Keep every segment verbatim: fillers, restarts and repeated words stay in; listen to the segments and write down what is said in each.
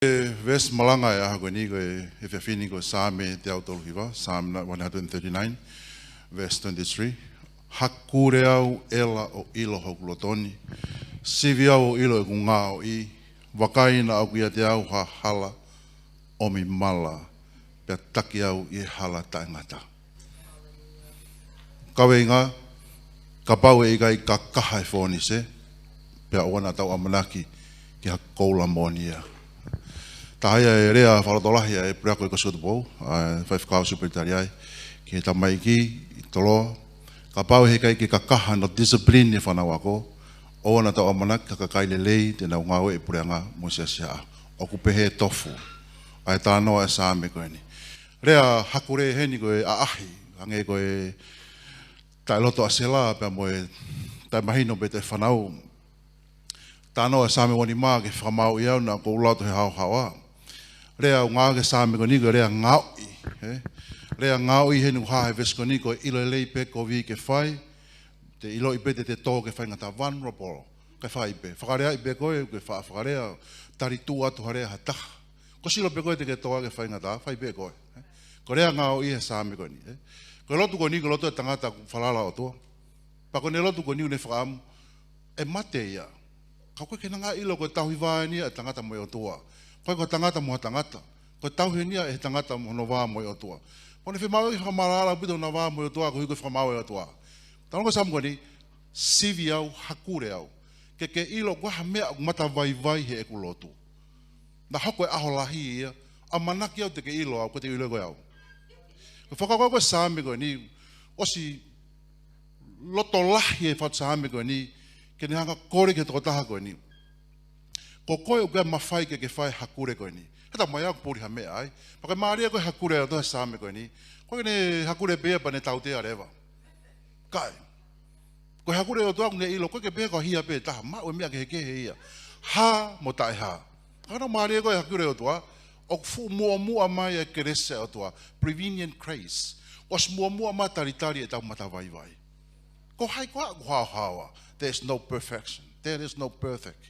E veesi malanga ʻo e ʻaho ko eni ko e, he efiafi ni ko e Saame teau tolu hiva, Psalm one hundred thirty-nine, verse twenty-three. Hakule au ʻEla ʻo ʻilo hoku loto ni. Sivi au ʻo ʻilo ʻeku ngaoʻi. Vakai naʻa ʻoku ʻiate au ha hala ʻomi mala, pea taki au ʻi he hala taʻengata. Kaveinga, kapau ʻe ʻikai kakaha e fōnise, pea ʻoua naʻa tau ʻamanaki ki ha koula moʻoni ia. Taha ia e lea fakalotolahi ʻa e puleako ʻi Kosipeli Tupou, ʻa e faifekau Supelitaliai, ki he tamaiki ʻi Toloa. Kapau ʻe ʻikai ke kakaha hono discipline e fānau ako, ʻoua naʻa tau ʻamanaki ki ha kakai lelei te nau ngāueʻi e puleʻanga mo e siasi. ʻOku pehē tofu ʻa e talanoa ʻa e Saame ko eni. Lea hakule heni ko e ʻaʻahi, hangē ko e taʻeloto ʻa Sela pea mo e taʻemahino pē ʻa e fānau. Talanoa ʻa e Saame uanima ke fakamaauʻi au naʻa ku loto he haohaoa. Lea ʻoku ngāueʻaki he Saame ko eni ko e lea ngaoʻi, ē? Lea ngaoʻi heni ʻoku hā he veesi ko eni ko e ʻilo lelei pē kovi ke fai, te ʻiloʻi pē te te tō ki he faingataʻa, vulnerable, ke fai pē. Fakaleaʻi pē koe, ke fa-, fakalea, tali tuʻu atu ha lea ha taha. Ko e sio pē koe te ke tō ai ki he faingataʻa, fai pē koe. Ko e lea ngaoʻi he Saame ko eni, ē? Ko e lotu ko eni, ko e lotu ʻa e tangata ʻoku falala ʻOtua. Pea ko ʻene lotu ko eni ʻoku ne fakaʻamu, ʻe mate ia. Ka ʻoku ʻikai ke ne hanga ʻo ʻilo ko e tauhi vā eni ia ʻa e tangata mo e ʻOtua. ʻOku ʻikai ko e tangata mo ha tangata. Ko e tauhi eni ia ʻe he tangata mo hono vā mo e ʻOtua. Pea ʻoku ne fiemaʻu ke fakamaʻalaʻala ʻaupito hono vā mo e ʻOtua, koeʻuhi ko e fakamaau ʻa e ʻOtua. Talanoa ko e Saame ko eni, sivi au, hakule au, ke ke ʻilo ko e hā e meʻa ʻoku matavaivai heʻeku lotu. Naʻa hoko e ʻaho lahi ia, ʻamanaki au te ke ʻilo au, ko e te ʻilo koe au. Ko e fakakaukau ko e Saame ko eni, ʻosi loto lahi e fatu Saame ko eni, ke ne hanga ʻo kole ki he tokotaha ko eni. Ko koe ʻoku ʻikai mafai ke ke fai e hakule ko eni. He talamai ʻoku puli ha meʻa ai. Pea ko e mālie ko e hakule ʻa e ʻOtua he Saame ko eni. ʻOku ʻikai ke ne hakule pē ia pea ne tautea leva. ʻIkai. Ko e hakule ʻa e ʻOtua ʻoku ne ʻilo, ʻoku ʻikai ke pehē ko e hia pē taha, maʻu e meʻa kehekehe ia. Hā mo taʻehā. Ka naʻe mālie ko e hakule ʻa e ʻOtua, ʻoku fuʻu muʻomuʻa mai e kelesi ʻa e ʻOtua, prevenient grace. ʻOsi muʻomuʻa mai talitali ʻetau matavaivai. Ko hai koā ʻoku haohaoa? There is no perfection. There is no perfect.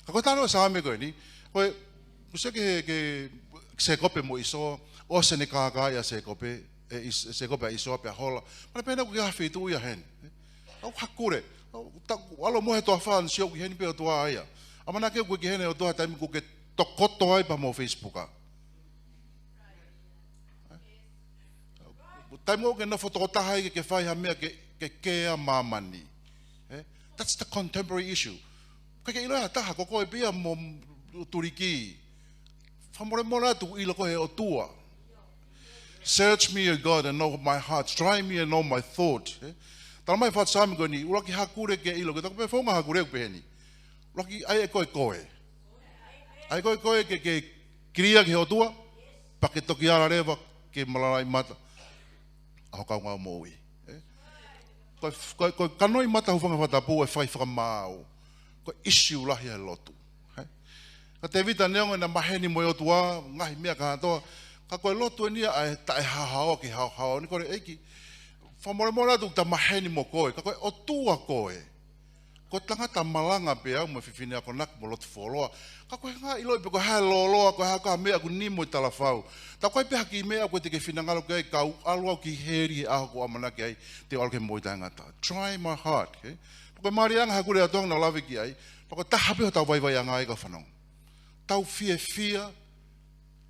Ka ko e talanoa Saame ko eni, ko e, ʻoku sio ki he, ki Sēkope mo ʻĪsoa, ʻosi ʻene kākaaʻi ʻa Sēkope, ʻe ʻIs-, Sēkope ʻa ʻĪsoa pea hola. Mana pehē naʻa ʻoku ʻi ha feituʻu ia heni. ʻOku hakule. ʻOku ta-, ʻalu mo e toafa ʻo sio ki heni pē ʻOtua ia. ʻAmanaki ʻoku ʻikai ke ʻi heni ʻOtua taimi ʻoku ke tokoto ai pea mo Facebook. Taimi ʻoku ke nofo tokotaha ai ke, ke fai ha meʻa ke, ke kea māmani. Eh? That's the contemporary issue. ʻIkai ke ʻilo ʻe ha taha, ko koe pē ia mo Tuliki. Fakamolemole atu ʻilo koe he ʻOtua. Search me, O God, and know my heart. Try me and know my thought. Eh? Talamai fatu Saame ko eni, ʻuluaki hakule ke ʻilo, ke taku pē founga hakule ʻoku pehē ni. ʻUluaki ʻai ʻe koe koe. ʻAi ʻe koe koe ke, ke kilia ki he ʻOtua, pea ke toki ala leva ke malalaʻi mata ʻa ho kaungā moʻui. Eh? Ko e, ko e, ko e kanoʻi mata hūfanga he fakatapu ʻe fai fakamaau. Ko e ʻisiū lahi ʻa e lotu. Eh? Ka Tēvita neongo ʻena maheni mo e ʻOtua, ngaahi meʻa kātoa. Ka ko e lotu eni ia ʻa e taʻehaohaoa ki he haohaoa. Ni kole ʻEiki, fakamolemole atu ʻeta maheni mo koe. Ka ko e ʻOtua koe. Ko e tangata malanga pē au mo e fefine akonaki mo lotu fuoloa. Ka ko e hanga ʻo ʻiloʻi pe ko e hā e lōloa, ko e hā e meʻa ʻoku nimo ʻi talafau. Ta ko e pē ha kiʻi meʻa ʻoku ʻikai te ke finangalo ki ai, kau ʻalu au ki heli he ʻaho ʻoku ʻamanaki ai te u ʻalu ki he moʻui taʻengata. Try my heart, okay? Pea ko e mālie ange hakule atu ʻoku nau lave ki ai. Pea ko e taha pē hotau vaivaiʻanga ia kau fanongo. Tau fiefia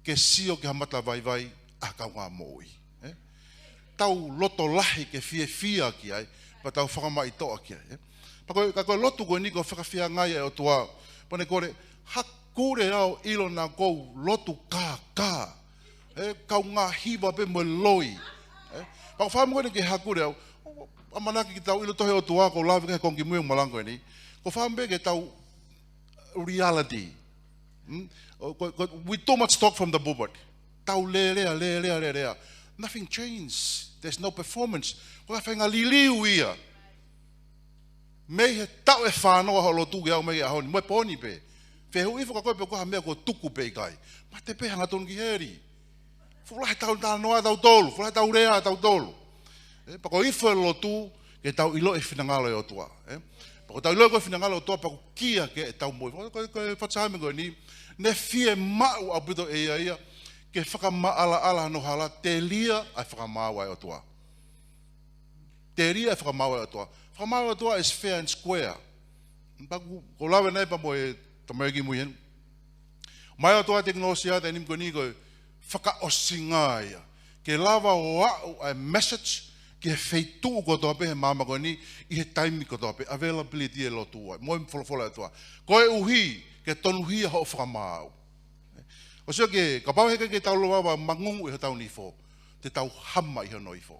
ke sio ki ha matavaivai ʻa e kaungā moʻui. Eh? Tau loto lahi ke fiefia ki ai, pea tau fakamaʻitoʻa ki ai. Eh? Pea ko e, ka ko e lotu ko eni ko e fakafiefia ʻa e ʻOtua. Pea ne kole, hakule au ʻilo naʻa ku lotu kākā. Eh? Kaungā hiva pē mo e loi. Eh? Pea ko e fakaʻamu ko eni ke hakule au, ʻamanaki ke tau ʻilo tohi ʻOtua, ʻoku ou lave ki he konga kimui ʻo e malanga ko eni. Ko e fakaʻamu pē ke tau reality. Hmm? O, ko, ko, we too much talk from the pulpit. Tau lea, lea, lea, lea, lea, lea. Nothing changed. There's no performance. Ko e faʻahinga liliu ia. Mei he taʻu ʻe fā noa hoʻo lotu ke aʻu mai ki he ʻaho ni. Mo e pō ni pē. Fehuʻi foki koe pe ko e hā e meʻa kuo tuku pe ʻikai. Mate pē hangatonu ki heli. Fuʻu lahi ʻetau talanoa ʻatautolu, fuʻu lahi ʻetau lea ʻatautolu. Eh, pea ko e ifo e lotu, ke tau ʻiloʻi e finangalo ʻo e ʻOtua. Eh? Pea ko ʻetau ʻilo ko e finangalo ʻOtua pea ʻoku kia ke ʻetau moʻui. Ko, ko, ko e fakasaame ko eni, ne fiemaʻu ʻaupito ʻe ia ia, ke fakamaʻalaʻala hono hala, telia ʻa e fakamaau ʻa e ʻOtua. Telia ʻa e fakamaau ʻa e ʻOtua. Fakamaau ʻa e ʻOtua is fair and square. Pea ʻoku, ʻoku lave nai pea mo e tamaiki mui heni. Mai ʻOtua tekinolosia te nimi ko eni ko e fakaʻosinga ia. Ke lava ʻo aʻu ʻa e message ki he feituʻu kotoa pē he māmani ko eni ʻi he taimi kotoa pē. Availability e lotu ai. Mo e folofola ʻa e ʻOtua. Koeʻuhi ke tonuhia hoʻo fakamaau. ʻOsi ia ke, kapau he ʻikai ke tau lava ʻo mangungu ʻi hotau nifo, te tau hama ʻi hono ifo.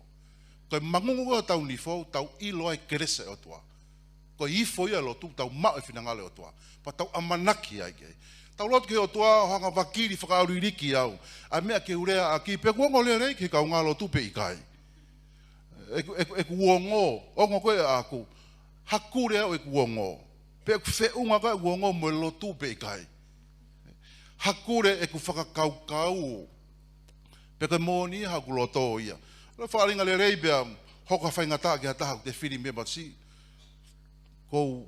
Ko e mangungu ʻi hotau nifo, tau ʻilo ai kelesi ʻa e ʻOtua. Ko e ifo ia e lotu, tau maʻu e finangalo ʻo e ʻOtua. Pea tau ʻamanaki ai ke. Tau lotu ki he ʻOtua ʻo hanga ʻo vakili fakaʻauliliki au. ʻA e meʻa ke u leaʻaki, pe ʻoku ongo lelei ki he kaungā lotu pe ʻikai. ʻEku, ʻeku, ʻeku ongo, ongo ko ē ʻaʻaku. Hakule au ʻeku ongo. Pe ʻoku feʻunga ko ē ʻeku ongo mo e lotu pe ʻikai. Hakule ʻeku fakakaukau. Pe ko e moʻoni ia haʻaku loto ia. Lo faʻahinga lelei pea hoko ha faingataʻa ki ha taha ʻoku te fili mei he masi. Kou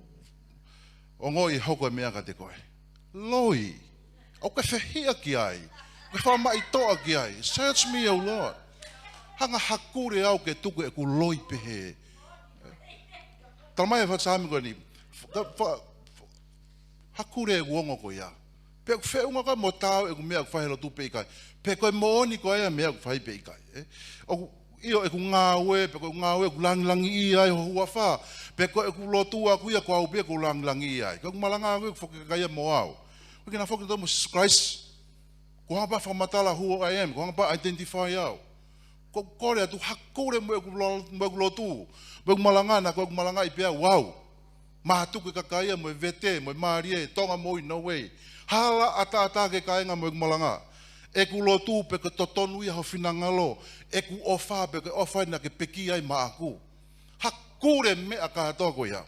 ongoʻi ʻe hoko e meʻa kiate koe. Loi. ʻOku ke fehiʻa ki ai. ʻOku ke fakamaʻitoʻa ki ai. Search me, O Lord. Hanga hakule au ke tuku ʻeku loi pehē. Tala mai e fakasaame ko eni. Fa-, fa-, hakule ʻeku ongo ko ia. Pe ʻoku feʻunga ko ē mo taau ʻeku meʻa ʻoku fai he lotu pe ʻikai. Pe ko e moʻoni ko ē ʻa e meʻa ʻoku fai pe ʻikai. ʻE? ʻOku, ʻio ʻeku ngāue, pe ko ʻeku ngāue ʻoku langilangiʻia ai ho huafa. Pe ko ʻeku lotu ʻaʻaku ia ko au pē ʻoku langilangiʻia ai. Ko ʻeku malanga ʻaʻaku ʻoku foki kakai ia mo au. ʻOku ʻikai ke na foki tonu mo Sīsū Kalaisi. Ko e hanga pē ʻo fakamatala who I am, ko e hanga pē ʻo identify au. Ko e kole atu hakule mo ʻeku lo-, mo ʻeku lotu, mo ʻeku malanga, naʻa ko ʻeku malangaʻi pē au. Mātuku e kakai ia mo e vete, mo e mālie, Tonga moʻui, no way. Hala ʻataʻatā ki he kāinga mo ʻeku malanga. ʻEku lotu pe ko e totonu ia ho finangalo, ʻeku ʻofa pe ko e ʻofa naʻa ke pekia ai maʻaku. Hakule meʻa kātoa ko ia.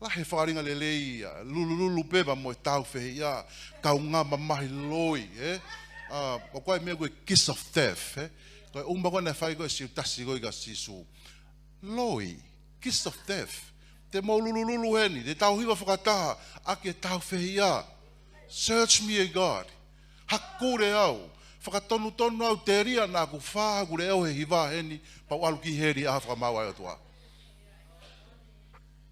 Lahi e fakaʻalinga lelei ia, lulululu pē pea mo e tāufehiʻa, kaungā mamahi loi, ē? ʻA, ʻoku ʻi ai e meʻa ko e kiss of death, ē? Ko e ʻuma ko ē naʻe fai ko ē ʻe Siutasi ko ē kia Sīsū. Loi, kiss of death. Te mou lulululu heni, te tau hiva fakataha, ʻaki e tāufehiʻa. Search me, O God. Hakule au, fakatonutonu au, telia naʻa ku fā haku leʻo he hiva heni, pea u ʻalu ki heli ʻa e fakamaau ʻa e ʻOtua.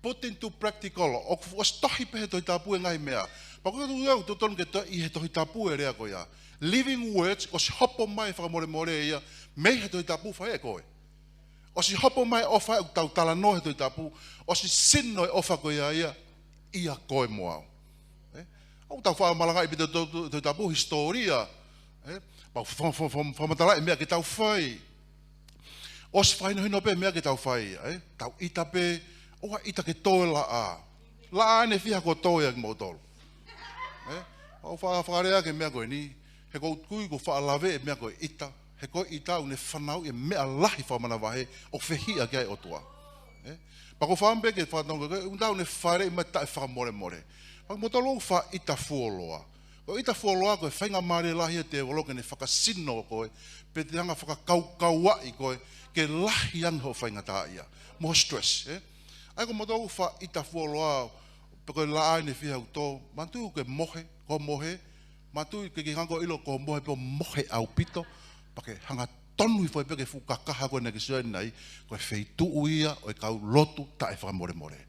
Put into practical, ʻoku ʻosi tohi pē he Tohi Tapu e ngaahi meʻa. Pea ko e tuʻu au totonu ke toʻo ʻi he Tohi Tapu e lea ko ia. Living words, ʻosi hopo mai e fakamolemole ia, mei he Tohi Tapu fai ʻe koe. ʻOsi hopo mai e ʻofa ʻoku tau talanoa he Tohi Tapu, ʻosi sino e ʻofa ko ia ia, ʻia koe mo au. Ē? ʻOku tau faʻa malangaʻi pē to-, to-, to-, Tohi Tapu, hisitōlia. Ē? Pea fa-, fa-, fa-, fakamatalaʻi e meʻa ke tau fai. ʻOsi fakahinohino pē meʻa ke tau fai, ē? Tau ʻita pē, ʻoua ʻita ke tō e laʻā. Laʻā ʻene fiha kuo tō ia kimoutolu. Ē? ʻOku fa-, fakalea ki he meʻa ko eni, he ʻoku ou tui ʻoku faʻa lave e meʻa ko e ʻita, he ko e ʻita ʻoku ne fanauʻi e meʻa lahi fakamanavahē, ʻoku fehiʻa ki ai e ʻOtua. Ē? Pea ʻoku ou fakaʻamu pē ke fakatonga ko ē, ʻoku tau ne fale mai taʻe fakamolemole. Pea kimoutolu ʻoku faʻa ʻita fuoloa. Ko e ʻita fuoloa ko e faingamālie lahi ʻa e tēvolo ke ne fakasino koe, pe te hanga fakakaukauaʻi koe, ke lahi ange hoʻo faingataʻaʻia. Mo e stress, ē? ʻA ia ko kimoutolu ʻoku faʻa ʻita fuoloa, pe ko e laʻā ʻene fiha kuo tō, manatuʻi ʻoku ke mohe, ko e mohe, manatuʻi ke ke hanga ʻo ʻilo ko e mohe pē ʻoku mohe ʻaupito, pea ke hanga tonu hifo ai pē ki he fuʻu kakaha ko ē naʻa ke sio ai, ko e feituʻu ia ʻo e kau lotu taʻe fakamolemole.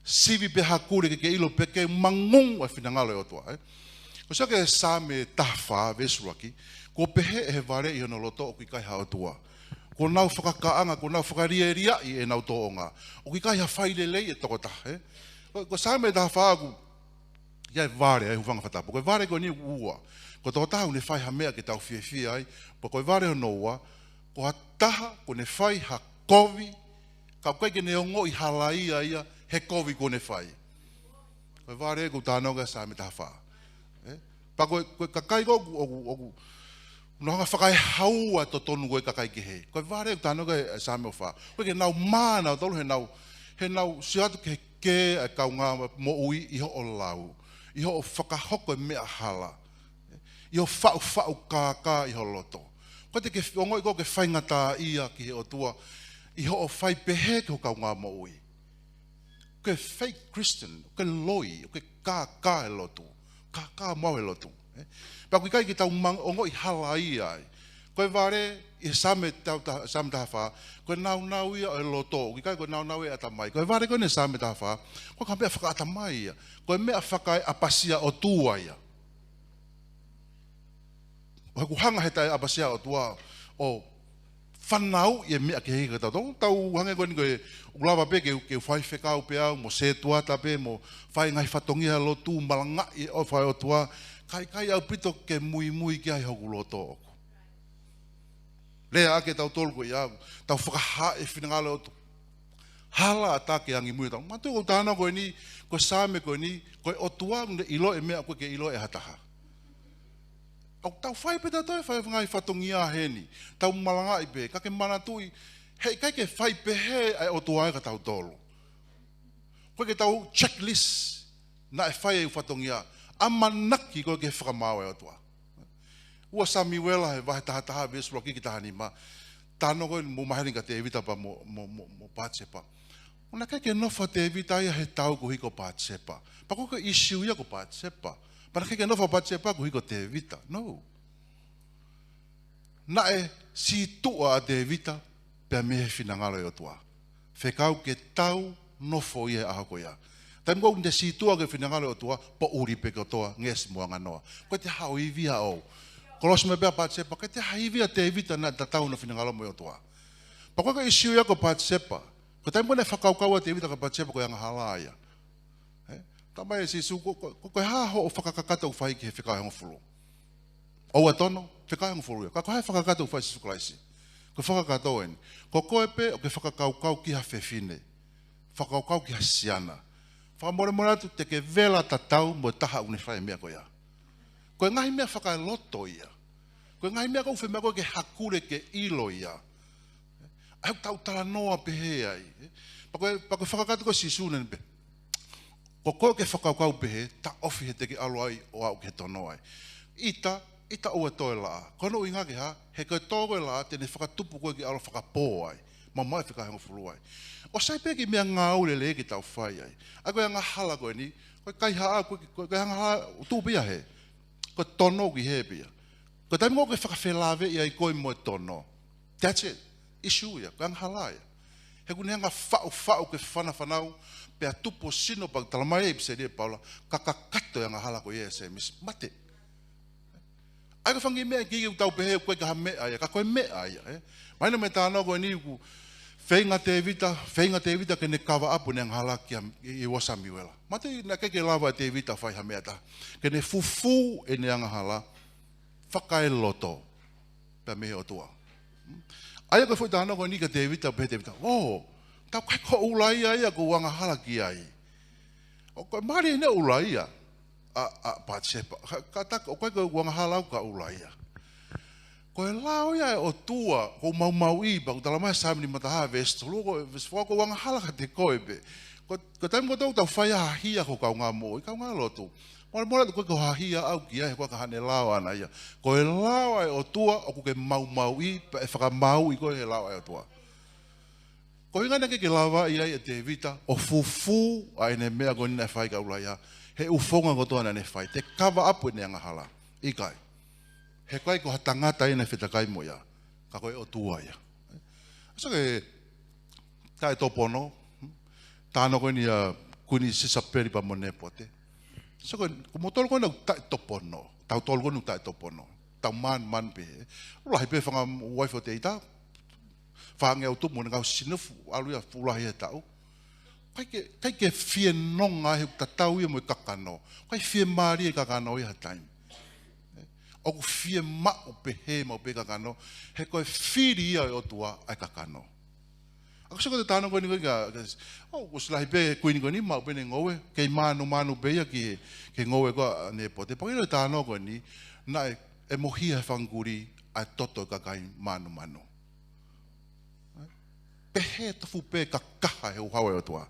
Sivi pē, hakule ke ke ʻilo pe ʻoku ke mangungu ʻa e finangalo ʻo e ʻOtua, ē? ʻOsi ia ki he Saame taha fā, veesi ʻuluaki, kuo pehē ʻe he vale ʻi hono loto ʻoku ʻikai ha ʻOtua. Kuo nau fakakaʻanga, kuo nau fakalieliaʻi ʻenau tōʻonga. ʻOku ʻikai ha fai lelei e tokotaha, ē? Ko, ko e Saame taha fā ʻoku ʻi ai e vale, ʻa e hūfanga he fakatapu. Ko e vale ko eni ʻoku ua. Ko e tokotaha ʻoku ne fai ha meʻa ke tau fiefia ai. Pea ko e vale hono ua, ko ha taha ʻoku ne fai ha kovi, ka ʻoku ʻikai ke ne ongoʻi halaia ia he kovi kuo ne fai. Ko e vale ʻoku talanoa ki ai e Saame taha fā. Ē? Pea ko e, ko e kakai ko ē ʻoku, ʻoku, ʻoku nau hanga ʻo fakaehaua e totonu ko ē ʻa e kakai kehe. Ko e vale ʻoku talanoa ki ai e Saame ʻo fā. ʻOku ʻikai ke nau mā nautolu heʻenau, heʻenau sio atu ki he kē ʻa e kaungā moʻui ʻi hoʻo lau, ʻi hoʻo fakahoko e meʻa hala, ʻi hoʻo faʻufaʻu kākā ʻi ho loto. Ko e te ke ongoʻi ʻoku ke faingataʻaʻia ki he ʻOtua. ʻi hoʻo fai pehē ki ho kaungāmoʻui. Ko e fake Christian, ko e loi, ko e kākā e lotu. Kākā mo au e lotu. Eh? Pea ʻoku ʻikai ke tau mang-, ongoʻi hala ia ai. Ko e vale, ʻi he Saame tau ta-, Saame taha fā, ko e nāunau ia ʻo e loto, ʻoku ʻikai ko e nāunau ia ʻo e ʻatamai. Ko e vale ko eni Saame taha fā, ko e ka meʻa fakaʻatamai ia. Ko e meʻa fakaeʻapasia ʻOtua ia. ʻO he ʻoku hanga he taʻeʻapasia ʻOtua ʻo fanauʻi e meʻa kehe kiate kitautolu. Tau hangē ko eni ko e ʻoku lava pē ke, ke faifekau pē au, mo sētuata pē, mo fai ngaahi fatongia lotu, malangaʻi e ʻofa ʻa e ʻOtua. Ka ʻikai ʻaupito ke muimui ki ai hoku loto ʻoku. Lea ʻaki ʻe tautolu ko ia, tau fakahā e finangalo ʻo e ʻOtua. Hala ʻatā ke angimui ʻetau. Mātuʻa ko e talanoa ko eni, ko e Saame ko eni, ko e ʻOtua ʻoku ne ʻilo e meʻa ʻoku ʻikai ke ʻilo ʻe ha taha. ʻOku tau fai pē tautolu e fai ngaahi fatongia heni. Tau malangaʻi pē, ka ke manatuʻi, heʻikai ke fai pehē ʻa e ʻOtua ia kia tautolu. ʻOku ʻikai ke tau checklist, naʻe fai e fatongia, ʻamanaki ko e ke fakamaau e ʻOtua. Ua Samiuela he vahe taha taha veesi ʻuluaki ki he taha nima. Talanoa ko eni mo maheni kia Tēvita pea mo, mo, mo, mo Patisepa. ʻOku ʻikai ke nofo ʻa Tēvita ia he tau koeʻuhi ko Patisepa. Pea ko e ʻisiū ia ko Patisepa. Pea naʻe ʻikai ke nofo ʻa Patisepa koeʻuhi ko Tēvita. No. Naʻe sītuʻa ʻa Tēvita pea mei he finangalo ʻo e ʻOtua. Fekau ke tau nofo ia he ʻaho ko ia. Taimi ko ē ʻoku te sītuʻa ki he finangalo ʻo e ʻOtua, poʻuli pē kotoa, ngeʻesi mo anganoa. Ko e te haʻu ivi ʻa ʻou. Kolosi mai pē ʻa Patisepa, ko e te haʻu ivi ʻa Tēvita naʻe tatau hono finangalo mo e ʻOtua. Pea ko e ʻisiū ia ko Patisepa. Ko e taimi ko ē naʻe fakakaukau ʻa Tēvita kia Patisepa ko e angahala ia. Eh? Talamai ʻe Sīsū, ko, ko, ko, ko e hā hoʻo fakakakato ʻoku fai ki he fekau ʻe hongofulu. ʻOua tono, fekau ʻe hongofulu ia. Ka ko e hā e fakakakato ʻoku fai ʻe Sīsū Kalaisi. Ko e fakakakato eni. Ko koe pē ʻoku ke fakakaukau ki ha fefine. Fakakaukau ki ha siana. Fakamolemole atu te ke vela tatau mo e taha ʻoku ne fai e meʻa ko ia. Ko e ngaahi meʻa fakaeloto ia. Ko e ngaahi meʻa ʻoku fiemaʻu ke hakule ke ʻilo ia. ʻA ia ʻoku tau talanoa pehē ai. Pea ko e, pea ko e fakakakato ko ē ʻa Sīsū naʻe pehē. Ko koe ʻoku ke fakakaukau pehē, taʻofi he te ke ʻalu ai ʻo aʻu ki he tono ai. ʻIta, ʻita ʻoua toe laʻā. Ko hono ʻuhinga ke hā, he ko e tō ko ē laʻā, te ne fakatupu koe ke ʻalu ʻo fakapō ai. Mamaʻo e fekau ʻe hongofulu ai. ʻOsi ai pē kiʻi meʻangāue lelei ke tau fai ai. ʻA ia ko e angahala ko eni, ko e kaihaʻa, ko e, ko e angahala, tuʻu pē ia hē. Ko e tono ki hē pē ia. Ko e taimi ko ē ʻoku ke fakafelāveʻi ai koe mo e tono. That's it. ʻIsiū ia, ko e angahala ia. He ʻoku ne hanga ʻo faʻufaʻu ke fanafanau, pea tupu ʻo sino pea talamai ʻe he ʻipiseli ʻa Paula, ka kakato e angahala ko ia ʻia Sēmisi, mate. ʻA ia ko e fanga kiʻi meʻa ʻoku ʻikai ke tau pehē ʻoku ʻikai ha meʻa ia, ka ko e meʻa ia, eh? Mahino mei he talanoa ko eni ʻoku feinga Tēvita, feinga Tēvita ke ne cover up ʻene angahala kia, ʻi, ʻi Ua Samiuela. Mātuʻaki naʻe ʻikai ke lava ʻe Tēvita ʻo fai ha meʻa ʻe taha. Ke ne fufū ʻene angahala, fakaeloto pea mei he ʻOtua. ʻA ia ko e foʻi talanoa ko eni kia Tēvita, pehē ʻe Tēvita, ʻō, tau kai ko ʻUlaia ia ʻoku ou angahala ki ai. ʻO ko e mālie ʻene ʻUlaia, ʻa, ʻa Patisepa, ka, ka ta, ʻoku ʻikai ko ʻeku angahala au kia ʻUlaia. Ko e lao ia ʻa e ʻOtua, ʻoku ou maumauʻi, pea ʻoku talamai ʻe Saame nima taha veesi tolu, ko e veesi fā ʻoku ou angahala kiate koe pē. Ko, ko e taimi ko ē ʻoku tau fai ha hia ki ho kaungāmoʻui, kaungālotu. Molemole atu ko e ko ha hia au ki ai, he ko e ka haʻane lao ʻana ia. Ko e lao ʻa e ʻOtua ʻoku ke maumauʻi, pea ʻe fakamaauʻi koe he lao ʻa e ʻOtua. Ko e ʻuhinga naʻe ʻikai ke lava ia ʻe Tēvita ʻo fufū ʻa ʻene meʻa ko eni naʻe fai kia ʻUlaia. He ʻū founga kotoa naʻa ne fai. Te cover up ʻene angahala. ʻIkai. He ʻoku ʻikai ko ha tangata ia naʻe fetakai mo ia. Ka ko e ʻOtua ia. So ke taʻetopono. Talanoa ko eni ʻa Kuini Sisapeli pea mo Nēpote. So ko, ko moutolu ko ena ʻoku taʻetopono. Tautolu ko ena ʻoku taʻetopono. Tau manumanu pē. ʻOku lahi pē fanga uaifi ʻo Tēvita. Fāngeau tupu mo ʻene kau sino fuʻu ʻalu ia fuʻu lahi he taʻu. ʻIkai ke, ʻikai ke fie nonga he ʻoku tatau ia mo e kakano. ʻIkai fiemālie e kakano ia ha taimi. ʻOku fiemaʻu pehē maʻu pē kakano. He ko e fili ia ʻo e ʻOtua ʻa e kakano. ʻA ia ko e sio ko e talanoa ko eni ko ē ka, ka, ʻo, ʻoku ʻosi lahi pē kuini ko eni maʻu pē ʻene ngoue, kei manumanu pē ia ki he, ki he ngoue ko ē ʻa Nēpote. Pea ʻilo e talanoa ko eni, naʻe, ʻe mohi ʻe he fanga kulī ʻa e toto ʻo e kakai manumanu. Pehē tofu pē kakaha he ʻuhinga ʻo e ʻOtua.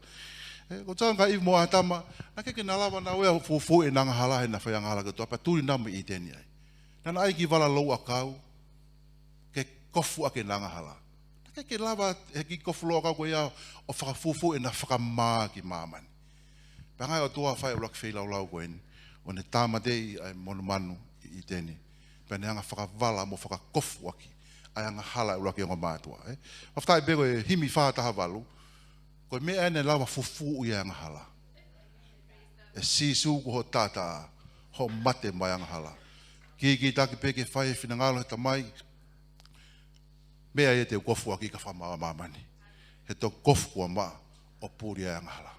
ʻE, ko Sāme ka ʻIvi mo ʻĀtama, naʻe ʻikai ke na lava naua ʻo fufū ʻenau angahala he naʻa nau fai angahala ki he ʻOtua, pea tuli naua mei ʻĪteni ai. Naʻa na ʻai ki vala louʻakau, ke kofu ʻaki ʻenau angahala. ʻIkai ke lava ʻe he kiʻi kofu loʻakau ko ia ʻo fakafufū ʻena fakamā ki māmani. Pea hanga ʻe he ʻOtua ʻo fai e ʻuluaki feilaulau ko eni, ʻo ne tāmateʻi ʻa e monumanu ʻi ʻĪteni. Pea ne hanga ʻo fakavala mo fakakofuʻaki ʻa e angahala ʻa e ʻuluaki ongo mātuʻa, ē. Fakafetaʻi pē ko e himi fā taha valu, ko e meʻa ʻeni naʻe lava ʻo fufū ʻi ai e angahala. ʻE Sīsū ko hoʻo taʻataʻa, hoʻo mate maʻa e angahala. Kīkītaki pē ke fai e finangalo ʻo e Tamai, meʻa ia te u kofuʻaki ka fakamāvae māmani. He toki kofu kuo maʻa ʻo puli ʻa e angahala.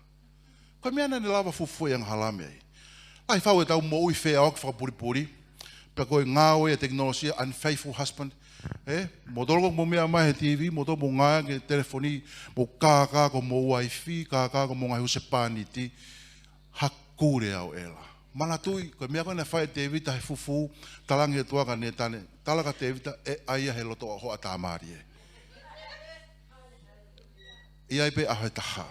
Ko e meʻa naʻa ne lava ʻo fufū e angahala mei ai. Lahi fau ʻetau moʻui feʻauaki fakapulipuli. Pea ko e ngāue ʻa e tekinolosia, unfaithful husband. Ē, moutolu ʻoku mou meʻa mai he T V, moutolu mou ngāueʻaki e telefoni, mou kākā ki homou uaifi, kākā ki homou ngaahi husepāniti. Hakule ʻa e ʻela. Manatuʻi, ko e meʻa ko ē naʻe fai ʻe Tēvita he fufū, talaange ʻe he ʻOtua kia Nētane, tala kia Tēvita, ʻe ʻai ia he loto ʻo ho ʻatamālie. ʻI ai pē ʻaho ʻe taha.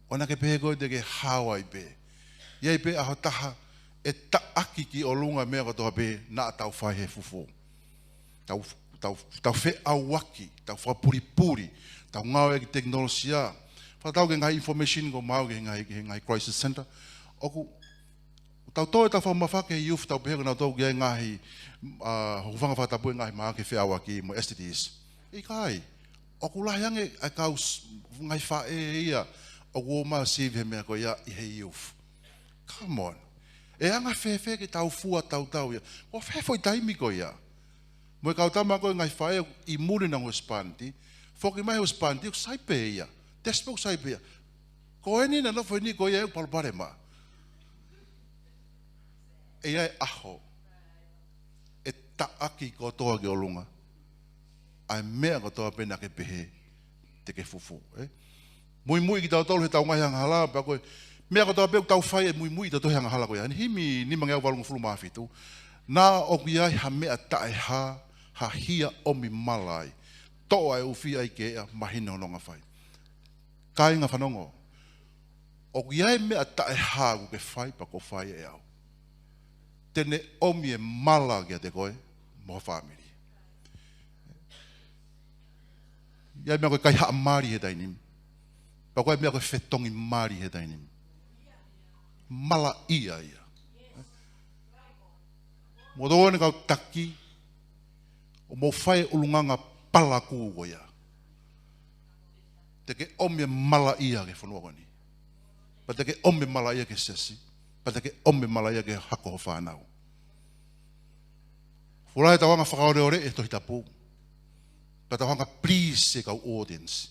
ʻOua naʻá ke pehē koe te ke hao ai pē. ʻI ai pē ʻaho ʻe taha ʻe taʻaki ki ʻolunga e meʻa kotoa pē naʻa tau fai he fufū. Tau, tau, tau feʻauaki, tau fakapulipuli, tau ngāueʻaki e tekinolosia. Fakatau ki he ngaahi information ʻoku maʻu ki he ngaahi, ki he ngaahi crisis center. ʻOku tau toe tau fakamafake he youth, tau pehē ko nautolu ʻoku ʻi ai e ngaahi, ʻa, hūfanga he fakatapu he ngaahi mahaki feʻauaki mo e S T Ds. ʻIkai. ʻOku lahi ange ʻa e kau s-, ngaahi faʻē ia ʻoku ō mai ʻo sivi he meʻa ko ia ʻi he youth. Come on. ʻE anga fēfē ke tau fua tautau ia? Ko e fē foʻi taimi ko ia? Mo e kau tama ko ē ngaahi faʻē ʻi muli ʻenau husepāniti, foki mai e husepāniti, ʻoku sai pē ia. Tesi pē ʻoku sai pē ia. Ko eni naʻe nofo heni ko ia ʻoku palopalema. ʻE ʻi ai e ʻaho ʻe taʻaki kotoa ki ʻolunga ʻa e meʻa kotoa pē naʻá ke pehē te ke fufū, ē? Muimui kitautolu heʻetau ngaahi angahala, pea ko e meʻa kotoa pē ʻoku tau fai ʻe muimui kitautolu he angahala ko ia. Himi nimangeau valungofulu mā fitu. Naʻa ʻoku ʻi ai ha meʻa taʻehā, ha hia ʻomi mala ai. Toʻo ʻa e ʻufi ʻa e keʻa, mahino hono anga fai. Kāinga fanongo, ʻoku ʻi ai e meʻa taʻehā ʻoku ke fai pea ʻoku fai ʻe au. Te ne ʻomi e mala kiate koe mo ho fāmili. ʻI ai e meʻa ko e kaihaʻa mali he taimi ni. Pea ko e meʻa ko e fetongi mali he taimi ni. Malaʻia ia. Mo tō ʻene kau taki, ʻo mou fai e ʻulungaanga palakū ko ia. Te ke ʻomi e malaʻia ki he fonua ko eni. Pea te ke ʻomi e malaʻia ki he siasi. Pea te ke ʻomi e malaʻia ki he hako ho fānau. Fula ʻetau anga fakaoleole he Tohi Tapu. Pea tau hanga please e kau audience.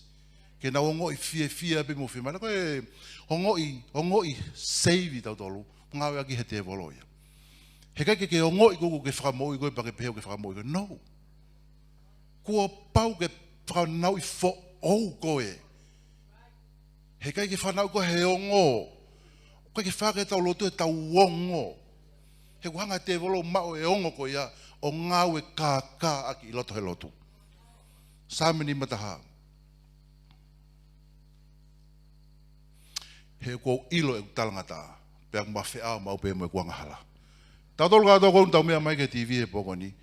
Ke nau ongoʻi fiefia pē mo fiemālie. Ko e ongoʻi, ongoʻi save tautolu. Ngāueʻaki he tēvolo ia. Heʻikai ke ke ongoʻi koe ʻoku ke fakamoʻui koe pea ke pehē ʻoku ke fakamoʻui koe. No. Kuo pau ke fakanauʻi foʻou koe. Heʻikai ke fanauʻi koe he ongo. ʻOku ʻikai ke fai ke tau lotu ʻetau ongo. He ʻoku hanga ʻe he tēvolo ʻo maʻu e ongo ko ia ʻo ngāue kākāʻaki ʻi loto he lotu. Saame nima taha. He ʻoku ou ʻilo ʻeku talangataʻa, pea ʻoku ma feʻao maʻu pē mo ʻeku angahala. Tautolu kātoa ko eni ʻoku tau meʻa mai ki he T V he pō ko eni.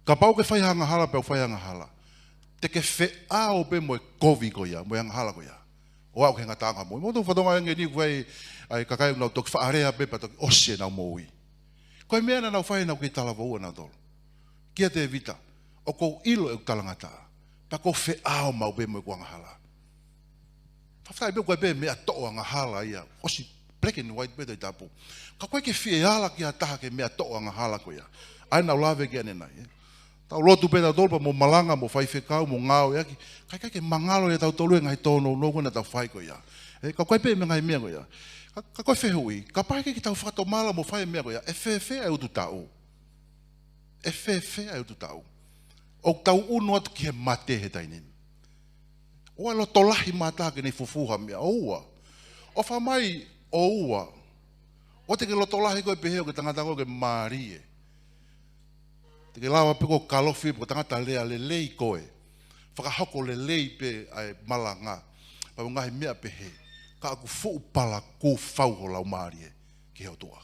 Kapau ʻoku ke fai ha angahala, pea u fai ha angahala, te ke feʻao pē mo e kovi ko ia, mo e angahala ko ia. ʻO aʻu ki he ngataʻanga moʻui. Mou fatongia ange ni ʻoku ʻi ai e kakai ʻoku nau toki faʻa lea pē pea toki ʻosi ʻenau moʻui. Ko e meʻa naʻa nau fai naʻa nau kei talavoua nautolu. Kia Tēvita, ʻoku ou ʻilo ʻeku talangataʻa, pea ʻoku ou feʻao maʻu pē mo ʻeku angahala. Fakafetaʻi pē ʻoku ʻi ai pē meʻa toʻo angahala ia. ʻOsi black and white pē Tohi Tapu. Ka ʻoku ʻikai ke fie ala ki ha taha ki he meʻa toʻo angahala ko ia. ʻA ia naʻa ku lave ki ai ʻanenai, ē. Tau lotu pē tautolu pea mo malanga, mo faifekau, mo ngāueʻaki. Ka ʻikai ke mangalo ia tautolu he ngaahi tōnounou ko ē naʻa tau fai ko ia. Ē, ka ʻoku ʻi ai pē meʻa ngaahi meʻa ko ia. Ka, ka ko e fehuʻi, kapau ʻoku ʻikai ke tau fakatomala mo fai e meʻa ko ia, ʻe fēfē ʻa e ututaʻu? ʻE fēfē ʻa e ututaʻu? ʻOku tau ʻunu atu ki he mate he taimi ni. ʻOua ʻe lotolahi mai ha taha ke ne fufū ha meʻa, ʻoua. ʻOfa mai, ʻoua. ʻOua te ke lotolahi koe pehē ʻoku ke tangata koe ʻoku ke mālie. Te ke lava pē ʻo kalofi pē ʻoku ke tangata lea lelei koe. Fakahoko lelei pē ʻa e malanga. Pea mo e ngaahi meʻa pehē. Ka ʻoku fuʻu palakū fau ho laumālie ki he ʻOtua.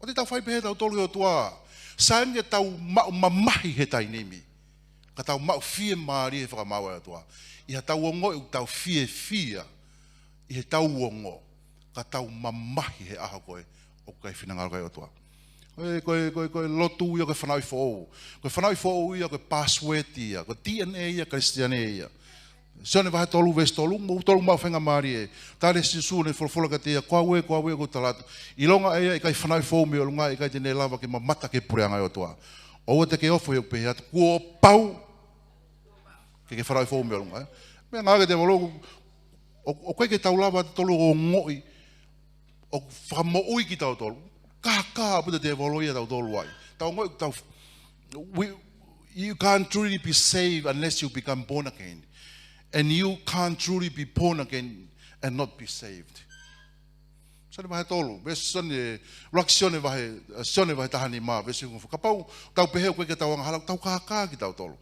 ʻOua te tau fai pehē tautolu ki he ʻOtua. Sai ange ke tau maʻu mamahi he taimi ni. Ka tau maʻu fiemālie he fakamaau ʻa e ʻOtua. ʻI heʻetau ongoʻi ʻoku tau fiefia ʻi heʻetau ongo, ka tau mamahi he ʻaho ko ē ʻoku ʻikai finangalo ki ai e ʻOtua. Ko e, ko e, ko e, ko e lotu ia, ko e fanauʻi foʻou. Ko e fanauʻi foʻou ia, ko e password ia, ko e D N A ia, Kalisitiane ia. Sione vahe tolu veesi tolu, mou tolu maʻu faingamālie. Tali ʻe Sīsū ʻene folofola kiate ia, ko au ē, ko au ē, ʻoku ou tala atu. ʻIlonga ʻa ia ʻe ʻikai fanauʻi foʻou mei ʻolunga, ʻe ʻikai te ne lava ke mamata ki he puleʻanga ʻo e ʻOtua. ʻOua te ke ofo ʻi hoku pehē atu, kuo pau ke ke fanauʻi foʻou mei ʻolunga, ē? Meʻa ngā ke te volo, ʻo, ʻoku ʻikai ke tau lava ʻe tautolu ʻo ongoʻi ʻoku fakamoʻui kitautolu. Kākā ʻaupito e tēvolo ia ʻiate kitautolu ai. Tau ongoʻi, tau, we, you can't truly be saved unless you become born again. And you can't truly be born again and not be saved. Sione vahe tolu, veesi Sione, ʻuluaki Sione vahe, Sione vahe taha nima, veesi hongofulu. Kapau tau pehē ʻoku ʻikai ke tau angahala, tau kākā kitautolu.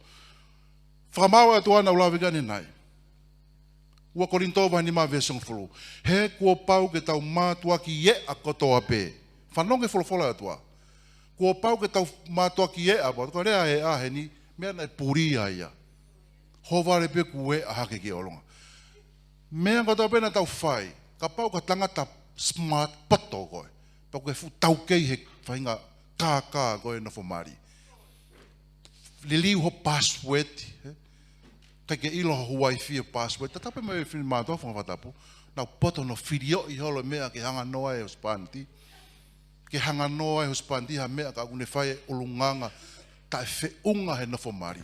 Fakamaau ʻa e ʻOtua naʻa ku lave ki ai ʻanenai. Ua Kolinitō vahe nima veesi hongofulu. He kuo pau ke tau mātuʻaki eʻa kotoa pē. Fanongo e folofola ʻa e ʻOtua. Kuo pau ke tau mātuʻaki eʻa, pau ko e lea eʻa heni, meʻa naʻe pulia ia. Hovale pē kuo eʻa hake ki ʻolunga. Meʻa kotoa pē naʻa tau fai, kapau ko ha tangata smart poto koe, pea ko e fuʻu taukei he faʻahinga kākā ko e nofo mali. Liliu ho password, ē? ʻIkai ke ʻilo ho uaifi e password. Tatau pē mo e finemātuʻa fanga fakatapu. Nau poto hono filioʻi holo e meʻa ke hanga noa e husepāniti. Ke hanga noa e husepāniti ha meʻa ka ʻoku ne fai e ʻulungaanga taʻefeʻunga he nofo mali.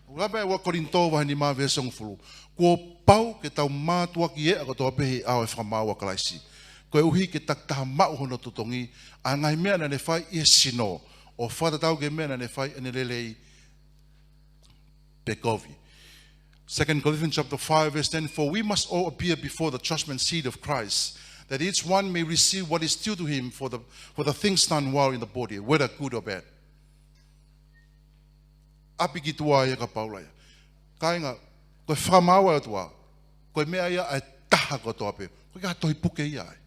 ʻOku lave ʻa Ua Kolinitō vahe nima veesi hongofulu. Kuo pau ke tau mātuʻaki eʻa kotoa pē he ʻao e fakamaau ʻa Kalaisi. Koeʻuhi ke takitaha maʻu hono totongi ʻa e ngaahi meʻa naʻa ne fai ʻi he sino, ʻo fakatatau ki he meʻa naʻa ne fai ʻene lelei pe kovi. Second Corinthians chapter five, verse ten, "For we must all appear before the judgment seat of Christ, that each one may receive what is due to him for the, for the things done while in the body, whether good or bad." ʻApi ki tuʻa ia ka Paula ia. Kāinga, ko e fakamaau ʻa e ʻOtua, ko e meʻa ia ʻa e taha kotoa pē. ʻOku ʻikai ha tohi puke ia ai.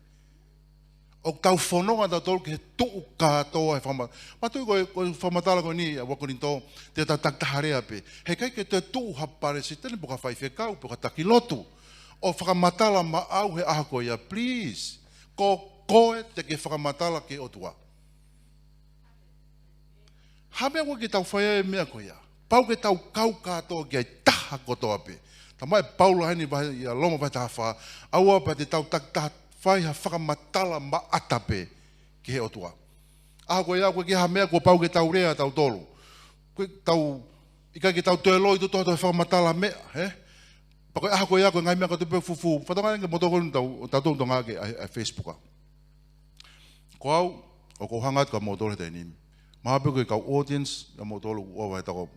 ʻOku tau fononga tautolu ki he tuʻu kātoa he fakama-, mātuʻaki ko e, ko e fakamatala ko eni ʻa Ua Kolinitō, te tau takitaha lea pē. He ʻikai ke toe tuʻu ha palesiteni pe ko ha faifekau pe ko ha taki lotu ʻo fakamatala maʻau he ʻaho ko ia, please. Ko koe te ke fakamatala ki he ʻOtua. Ha meʻa ʻoku ʻikai ke tau fai ai e meʻa ko ia. Pau ke tau kau kātoa ki ai, taha kotoa pē. Talamai ʻe Paula heni vahe, ʻia Loma vahe taha fā, ʻoua pē te tau takitaha fai ha fakamatala maʻata pē ki he ʻOtua. ʻAho ko ia, ʻoku ʻikai ke ha meʻa kuo pau ke tau lea tautolu. ʻOku ʻikai ke tau, ʻikai ke tau toe loi tuʻu atu he fakamatala meʻa, ē? Pea ko e ʻaho ko ia, ko e ngaahi meʻa kotoa pē fufū. Fatongia ange mo toko tau, tautolu tau ngāueʻaki ʻa e, ʻa e Facebook. Ko au, ʻoku ou hanga atu kia moutolu he taimi ni. Mahalo pē ko e kau audience, kia moutolu ʻoku ʻova he toko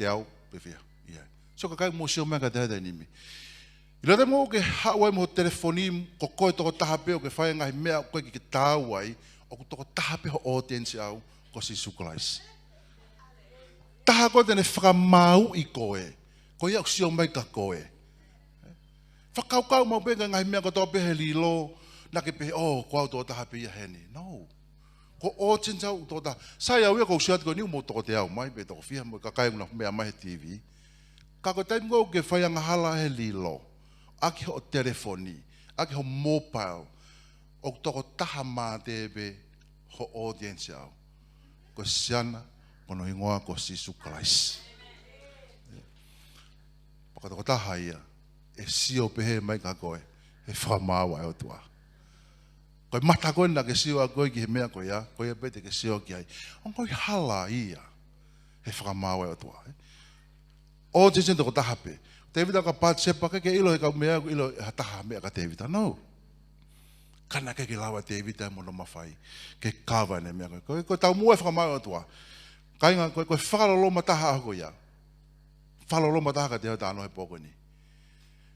teau pe fiha. ʻIo. So kakai mou sio mai kiate au he taimi ni. ʻIlo te mou ke haʻu ai mo ho telefoni, ko koe tokotaha pē ʻoku ke fai e ngaahi meʻa ʻoku ʻikai ke ke taau ai, ʻoku tokotaha pē ho audience ʻaʻau, ko Sīsū Kalaisi. Taha koe te ne fakamaauʻi koe. Ko ia ʻoku sio mai kia koe. Fakakaukau maʻu pē ki he ngaahi meʻa kotoa pē he lilo, naʻa ke pehē, oh, ko au tokotaha pē ia heni. No. Ko e audience ʻaʻau tokotaha. Sai au ia ʻoku ou sio atu ko eni ʻoku mou toko teau mai, pe toko fiha mo e kakai ʻoku nau meʻa mai he TV. Ka ko e taimi ʻoku ke fai angahala he lilo, ʻaki hoʻo telefoni, ʻaki hoʻo mobile, ʻoku tokotaha mate pē ho audience ʻaʻau. Ko e siana, ko hono hingoa ko Sīsū Kalaisi. Pea ko e tokotaha ia ʻe sio pehē mai kia koe he fakamaau ʻa e ʻOtua. Ko e mata ko ē naʻa ke sio ʻaki koe ki he meʻa ko ia, ko ia pē te ke sio ki ai. Ongoʻi hala ia he fakamaau ʻa e ʻOtua, ē? ʻO Tēvita tokotaha pē. Tēvita ka Patisepa, ʻikai ke ʻilo he kau meʻa, ʻoku ʻilo ha taha meʻa kia Tēvita. No. Ka naʻe ʻikai ke lava Tēvita mo hono mafai ke kava ʻene meʻa ko ē. Ko e, ko e taumuʻa e fakamaau ʻa e ʻOtua. Kāinga, ko e, ko e fakaloloma taha ʻaho ko ia. Fakaloloma taha kia Tēvita ʻa hono he pō ko eni.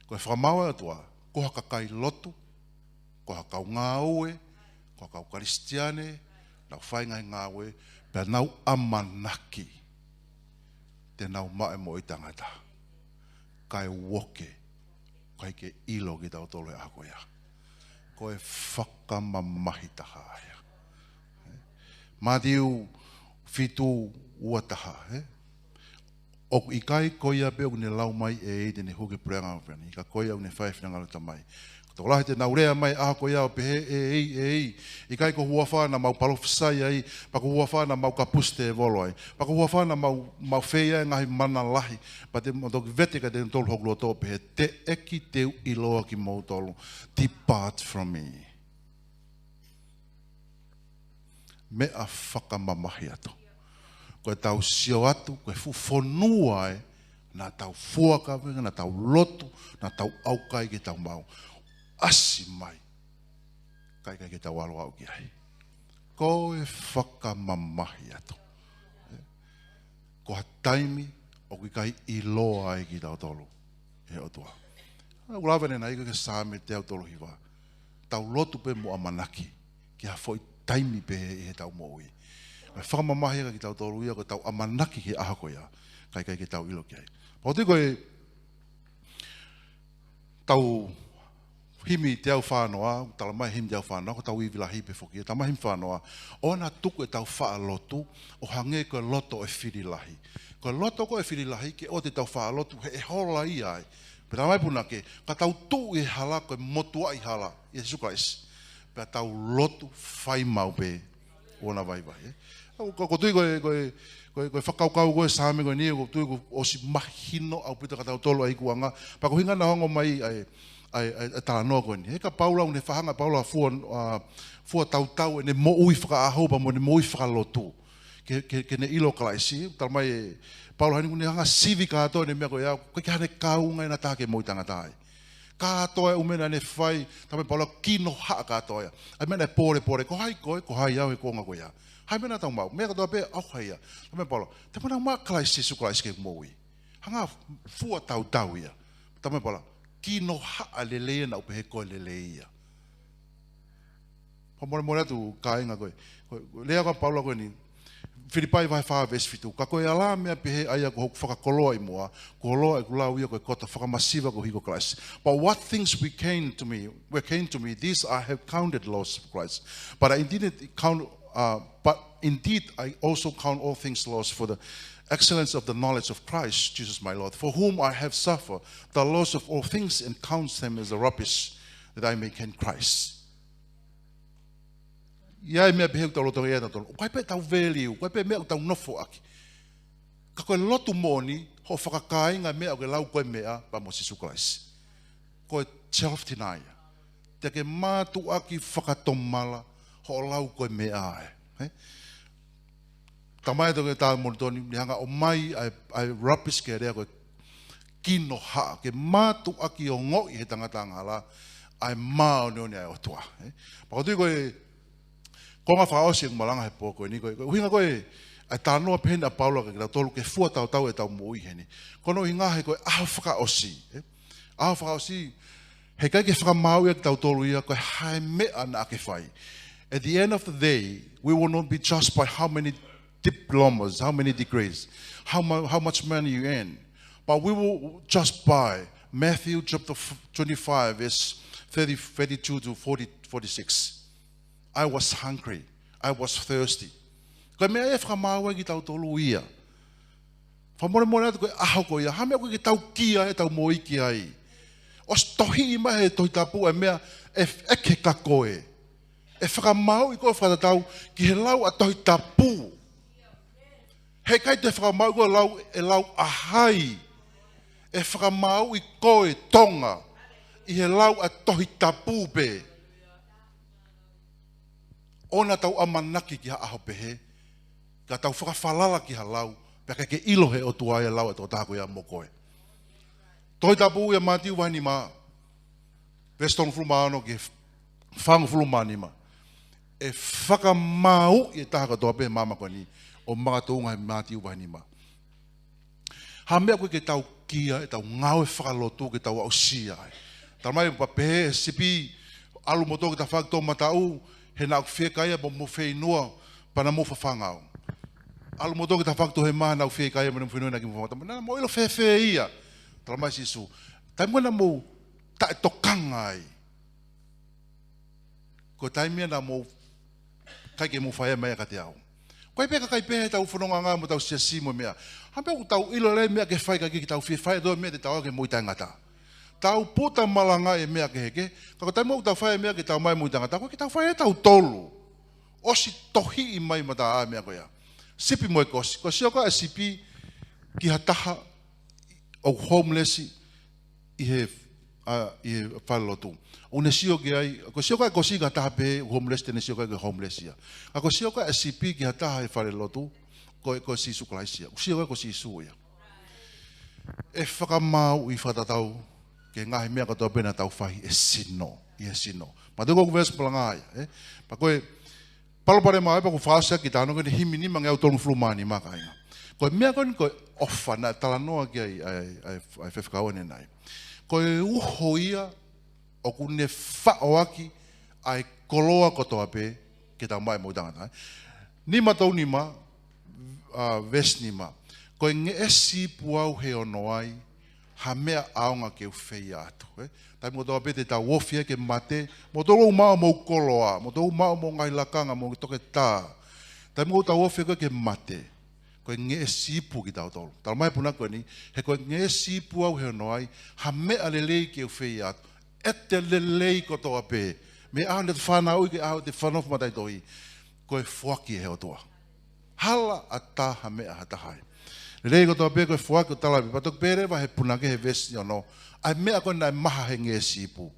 Ko e fakamaau ʻa e ʻOtua, ko ha kakai lotu, ko ha kau ngāue, ko ha kau Kalisitiane, nau fai ngaahi ngāue, pea nau ʻamanaki te nau maʻu e moʻui taʻengata. Kae uoke, ʻikai ke ʻilo kitautolu he ʻaho ko ia. Ko e fakamamahi taha ia. Mātiu fitu ua taha, ē? ʻOku ʻikai ko ia pē ʻoku ne lau mai ʻe ia te ne hū ki he puleʻanga ʻo ʻapi ni, ka ko ia ʻoku ne fai e finangalo ʻo e Tamai. Ko e tokolahi te nau lea mai ʻaho ko ia ʻo pehē, ʻEiki, ʻEiki, ʻikai ko ho huafa naʻa mau palōfisai ai, pea ko ho huafa naʻa mau kapusi tēvolo ai, pea ko ho huafa naʻa mau, mau fai ai e ngaahi mana lahi, pea te mau toki vete kiate kinautolu hoku loto ʻo pehē, Teʻeki te u ʻiloa kimoutolu. Depart from me. Meʻa fakamamahi atu. Ko ʻetau sio atu, ko e fuʻu fonua ē, naʻa tau fuakava, naʻa tau lotu, naʻa tau ʻaukai ke tau maʻu. ʻAsi mai. Kae ʻikai ke tau ʻalu ʻo aʻu ki ai. Ko e fakamamahi atu. Ko ha taimi ʻoku ʻikai ʻiloa ai kitautolu ʻe he ʻOtua. ʻOku lave ʻanenai ko e Saame teau tolu hiva. Tau lotu pē mo ʻamanaki ki ha foʻi taimi pē ʻi heʻetau moʻui. Ko e fakamamahi ʻa kitautolu ia ko ʻetau ʻamanaki ki he ʻaho ko ia, kae ʻikai ke tau ʻilo ki ai. Pea ʻoku ou tui ko e tau himi teau fā noa, tala mai himi teau fā noa, ko ʻetau ivi lahi pē foki, tala mai himi fā noa, ʻoua naʻa tuku ʻetau faʻa lotu ʻo hangē ko e loto ʻo e fili lahi. Ko e loto ko ē ʻo e fili lahi, ke ʻoua te tau faʻa lotu he ʻe hola ia ai. Pea tala mai punake, ka tau tuʻu ʻi he hala ko e motuʻaʻi hala, ʻia Sīsū Kalaisi. Pea tau lotu fai maʻu pē ʻoua naʻa vaivai, ē. ʻOku, ʻoku ou tui ko e, ko e, ko e, ko e fakakaukau ko ē ʻa e Saame ko eni, ʻoku ou tui kuo ʻosi mahino ʻaupito kia tautolu ʻa e ikuʻanga. Pea ko e ʻuhinga naʻe ongo mai ai, ai, ai, ai talanoa ko eni. He ko Paula ʻoku ne fakahanga ʻe Paula fua, ʻa, fua tautau ʻene moʻui fakaʻaho pea mo ʻene moʻui fakalotu. Ke, ke, ke ne ʻilo Kalaisi, tala mai ʻe Paula heni ʻoku ne hanga ʻo sivi kātoa ʻene meʻa ko ia, ʻoku ʻikai ke ʻi ai haʻane kaunga ʻe taha ke moʻui tangata ai. Kātoa e ʻū meʻa naʻa ne fai, tala mai ʻe Paula kinohaʻa kātoa ia. ʻA e meʻa naʻe pōlepole, ko hai koe, ko hai au he kuonga ko ia. Hai meʻa naʻa tau maʻu, meʻa kātoa pē ʻoku ʻikai ha ia. Tala mai ʻe Paula, te mou maʻu ʻa Kalaisi, Sīsū Kalaisi ke moʻui. Hanga ʻo fua tautau ia. Tala mai ʻe Paula, kinohaʻa lelei ia naʻa ku pehē ko e lelei ia. Fakamolemole atu kāinga ko e, ko e, ko e lea ko ē ʻa Paula ko eni, Filipai vahe fā veesi fitu. Ka ko e ala meʻa pehē ʻa ia ko hoku fakakoloa ʻi muʻa, kuo loa ʻeku lau ia ko e koto fakamasiva koeʻuhi ko Kalaisi. But what things we came to me, were came to me, these I have counted loss for Christ. But I indeed count, uh, but indeed I also count all things loss for the excellence of the knowledge of Christ Jesus my Lord, for whom I have suffered the loss of all things and count them as a rubbish, that I may gain Christ. ʻI ai e meʻa pehē ʻoku tau lolotonga ʻi ai ʻatautolu. ʻOku ʻikai pē ʻetau value, ʻoku ʻikai pē meʻa ʻoku tau nofo ʻaki. Ka ko e lotu moʻoni, hoʻo fakakāinga e meʻa ʻoku ke lau ko e meʻa, pea mo Sīsū Kalaisi. Ko e self-denial. Te ke mātuʻaki fakatomala, hoʻo lau ko e meʻa ē. Ē? Tala mai ʻe he Toketā Moulitoni, ne hanga ʻo ʻomai ʻa e, ʻa e rubbish ke lea ko e kinohaʻa, ke mātuʻaki ongoʻi ʻe he tangata angahala ʻa e māʻoniʻoni ʻa e ʻOtua, ē? Pea ʻoku ou tui ko e konga fakaʻosi ʻeku malanga he pō ko eni, ko e, ko e ʻuhinga ko ē ʻa e talanoa pehē ni ʻa Paula kia kitautolu ke fua tautau ʻetau moʻui heni. Ko hono ʻuhinga he ko e ʻaho fakaʻosi, ē? ʻAho fakaʻosi, heʻikai ke fakamāuʻi ʻe kitautolu ia ko e hā e meʻa naʻa ke fai. At the end of the day, we will not be judged by how many diplomas, how many degrees, how mu-, how much money you earn. But we will judge by Matthew chapter f-, twenty-five, verse thirty, thirty-two to forty, forty-six. I was hungry. I was thirsty. Ko e meʻa ia ʻe fakamāuʻi ai kitautolu ia. Fakamolemole atu ko e ʻaho ko ia. Hā e meʻa ʻoku ʻikai ke tau kia ai ʻetau moʻui ki ai. ʻOsi tohiʻi mai ʻe he Tohi Tapu e meʻa ʻe f-, ʻeke kia koe. ʻE fakamāuʻi koe fakatatau ki he lau ʻa e Tohi Tapu. Heʻikai toe fakamāuʻi koe lau, ʻe lau ʻa hai. ʻE fakamāuʻi koe Tonga ʻi he lau ʻa e Tohi Tapu pē. ʻOua naʻa tau ʻamanaki ki ha ʻaho pehē, ka tau fakafalala ki ha lau, pea ʻikai ke ʻilo ʻe he ʻOtua ʻa e lau ʻa e tokotaha ko ia mo koe. Tohi Tapu ia Mātiu vahe nima, veesi tolungofulu mā ono ki he fāngofulu mā nima. ʻE fakamāuʻi ʻe he taha kotoa pē he māmani ko eni ʻo makatuʻunga he Mātiu vahe nima. Hā e meʻa ʻoku ʻikai ke tau kia, ʻetau ngāue fakalotu ke tau aʻusia ai. Tala mai pea pehē ʻe he sipi, ʻalu moutolu ki tafaʻaki toʻomataʻu, he naʻa ku fiekaia pea mou fieinua, pea naʻa mou fafanga au. ʻAlu moutolu ki tafaʻaki toʻohema, naʻa ku fiekaia pea mou fieinua, naʻa mou fafanga au. Naʻa mou ʻilo fēfē ia? Tala mai ʻe Sīsū, taimi ko ē naʻa mou taʻetokanga ai. Ko e taimi ia naʻa mou ʻikai ke mou fai ai e meʻa kiate au. Ko e pē kakai pē he tau fononga mo tau siasi mo e meʻa. Hangē pē ʻoku tau ʻilo lelei e meʻa ke fai ka ʻikai ke tau fie fai ʻe tautolu e meʻa te tau ʻai ke moʻui taʻengata. Tau puta malanga e meʻa kehekehe. Ka ko e taimi ʻoku tau fai e meʻa ke tau maʻu e moʻui taʻengata, ko e ke tau fai ʻe tautolu. ʻOsi tohiʻi mai mata ʻa e meʻa ko ia. Sipi mo e kosi. Ko e sio ko ē e sipi ki ha taha ʻoku homeless ʻi he, ʻa, ʻi he falelotu. ʻOku ne sio ki ai, ko e sio ko ē e kosi ki ha taha pē ʻoku homeless te ne sio ki ai ko e homeless ia. Ka ko e sio ko ē e sipi ki ha taha he falelotu, ko e, ko Sīsū Kalaisi ia. ʻOku sio ko ē ko Sīsū ia. ʻE fakamāuʻi fakatatau ki he ngaahi meʻa kotoa pē naʻa tau fai he sino, ʻi he sino. Pea ko e veesi malanga ia, ē? Pea ko e palopalema ē pea ʻoku fakaʻosi ʻaki e talanoa ko eni himi nimangeau tolungofulu mā nima, kāinga. Ko e meʻa ko eni ko e ʻofa naʻe talanoa ki ai ʻa e, ʻa e, ʻa e faifekau ʻanenai. Ko e uho ia ʻoku ne faʻo ʻaki ʻa e koloa kotoa pē ke tau maʻu e moʻui taʻengata. Nima tolu nima, ʻa, veesi nima. Ko e ngeʻesi ipu au he ono ai, ha meʻa ʻaonga ke u feia atu, ē? Taimi kotoa pē te tau ofi ai ke mate, mou tolu ʻoku maʻu homou koloa, mou tolu ʻoku maʻu homou ngaahi lakanga, mou toketā. Taimi ʻoku tau ofi ai ke mate, ko e ngeʻesi ipu kitautolu. Talamai ʻe he punake ko eni, he ko e ngeʻesi ipu au he ono ai, ha meʻa lelei ke u feia atu. ʻEte lelei kotoa pē. Mei he ʻaho naʻe fanauʻi ki he ʻaho te fanofo mataʻitohi. Ko e foaki ʻe he ʻOtua. Hala ʻatā ha meʻa ha taha ai. Lelei kotoa pē ko e foaki, ʻo tala pē, pea toki pehē leva ʻe he punake he veesi ono, ʻa e meʻa ko ē naʻe maha he ngeʻesi ipu.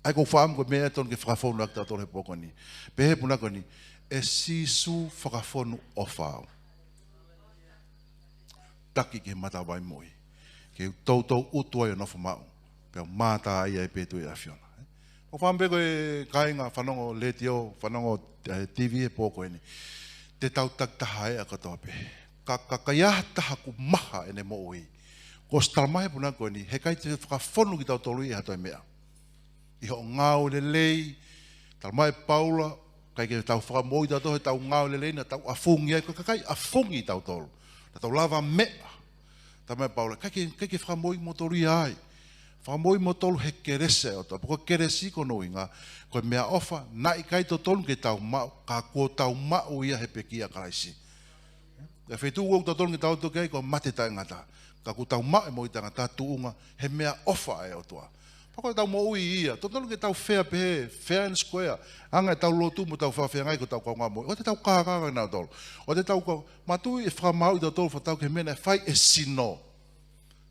ʻA ia ʻoku ou fakaʻamu ko e meʻa ia tonu ke fakafonu ʻaki kitautolu he pō ko eni. Pehē ʻe he punake ko eni, ʻe Sīsū, fakafonu ʻofa au. Taki ki he matavai moʻui. Ke u toutou ʻutu ai ʻo nofo maʻu. Pea u mātā ai pē ʻi he Tuʻi ʻAfiona. ʻOku ou fakaʻamu pē ko e kāinga fanongo letiō, fanongo, eh, T V he pō ko eni. Te tau takitaha ʻa e kotoa pē. Ka, ka, ka ʻi ai ha taha ʻoku maha ʻene moʻui. Kuo ʻosi talamai ʻe he punake ko eni, heʻikai te fakafonu kitautolu ia ʻe ha toe meʻa. ʻI hoʻo ngāue lelei, talamai ʻe Paula, ʻikai ke tau fakamoʻui tautolu heʻetau ngāue lelei, naʻa tau ʻafungi ai, ko e kakai ʻafungi tautolu. Naʻa tau lavameʻa. Talamai ʻe Paula, ʻikai ke, ʻikai ke fakamoʻui kimoutolu ia ai. Fakamoʻui kimoutolu he kelesi ʻa e ʻOtua. Pea ko e kelesi ko hono ʻuhinga, ko e meʻaʻofa, naʻe ʻikai totonu ke tau maʻu, ka kuo tau maʻu ia he pekia ʻa Kalaisi. ʻA e feituʻu ʻoku totonu ke tau toki ai ko e mate taʻengata. Ka kuo tau maʻu e moʻui taʻengata tuʻunga he meʻaʻofa ʻa e ʻOtua. Pea ko ʻetau moʻui ia, totonu ke tau fair pē, fair and square. Anga ʻetau lotu mo ʻetau fakafeangai ko ʻetau kaungāmoʻui. ʻOua te tau kākā kinautolu. ʻOua te tau ka-, manatuʻi ʻe fakamāuʻi tautolu fakatatau ki he meʻa naʻe fai ʻe he sino.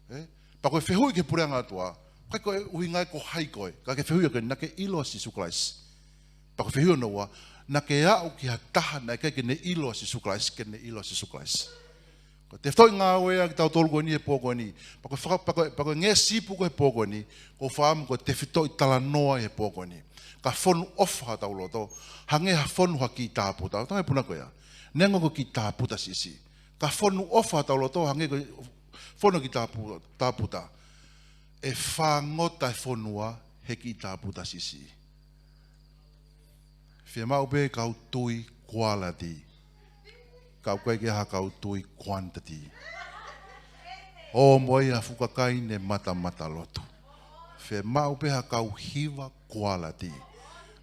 Ē? Pea ko e fehuʻi ki he puleʻanga ʻo e ʻOtua, ʻikai ko e ʻuhinga ia ko hai koe, ka ke fehuʻi ʻaki naʻa ke ʻilo ʻa Sīsū Kalaisi. Pea ko e fehuʻi hono ua, naʻa ke aʻu ki ha taha naʻe ʻikai ke ne ʻilo ʻa Sīsū Kalaisi, ke ne ʻilo ʻa Sīsū Kalaisi. Ko e tefitoʻi ngāue ʻa kitautolu ko eni he pō ko eni, pea ko e faka-, pea ko e, pea ko e ngeʻesi ipu ko ē he pō ko eni, ʻoku ou fakaʻamu ko e tefitoʻi talanoa he pō ko eni. Ka fonu ʻofa hotau loto, hangē ha fonu ha kiʻi tāputa, ʻo tau he punake ko ia. Neongo ko e kiʻi tāputa siʻisiʻi. Ka fonu ʻofa hotau loto, hangē ko e fonu ha kiʻi tāpu-, tāputa. ʻE fāngota e fonua he kiʻi tāputa siʻisiʻi. Fiemaʻu pē kau tui quality. Ka ʻoku ʻikai ke ʻi ai ha kau tui quantity. ʻO mo ia fukakai ne matamata lotu. Fiemaʻu pē ha kau hiva quality.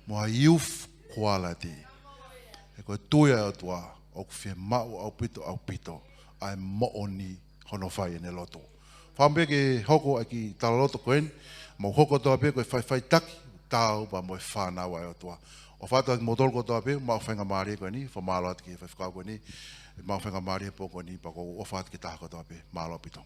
Mo ha youth quality. He ko e tui ʻa e ʻOtua, ʻoku fiemaʻu ʻaupito, ʻaupito ʻa e moʻoni hono fai ʻene lotu. Fakaʻamu pē ke hoko ʻa e kiʻi talaloto ko eni, mou hoko kotoa pē ko e faʻifaʻitaki, taau pea mo e fānau ʻa e ʻOtua. ʻOfa atu kiate kimoutolu kotoa pē, maʻu faingamālie ko eni, fakamālō atu ki he faifekau ko eni, maʻu faingamālie he pō ko eni, pea ʻoku ou ʻofa atu ki he taha kotoa pē, mālō ʻaupito.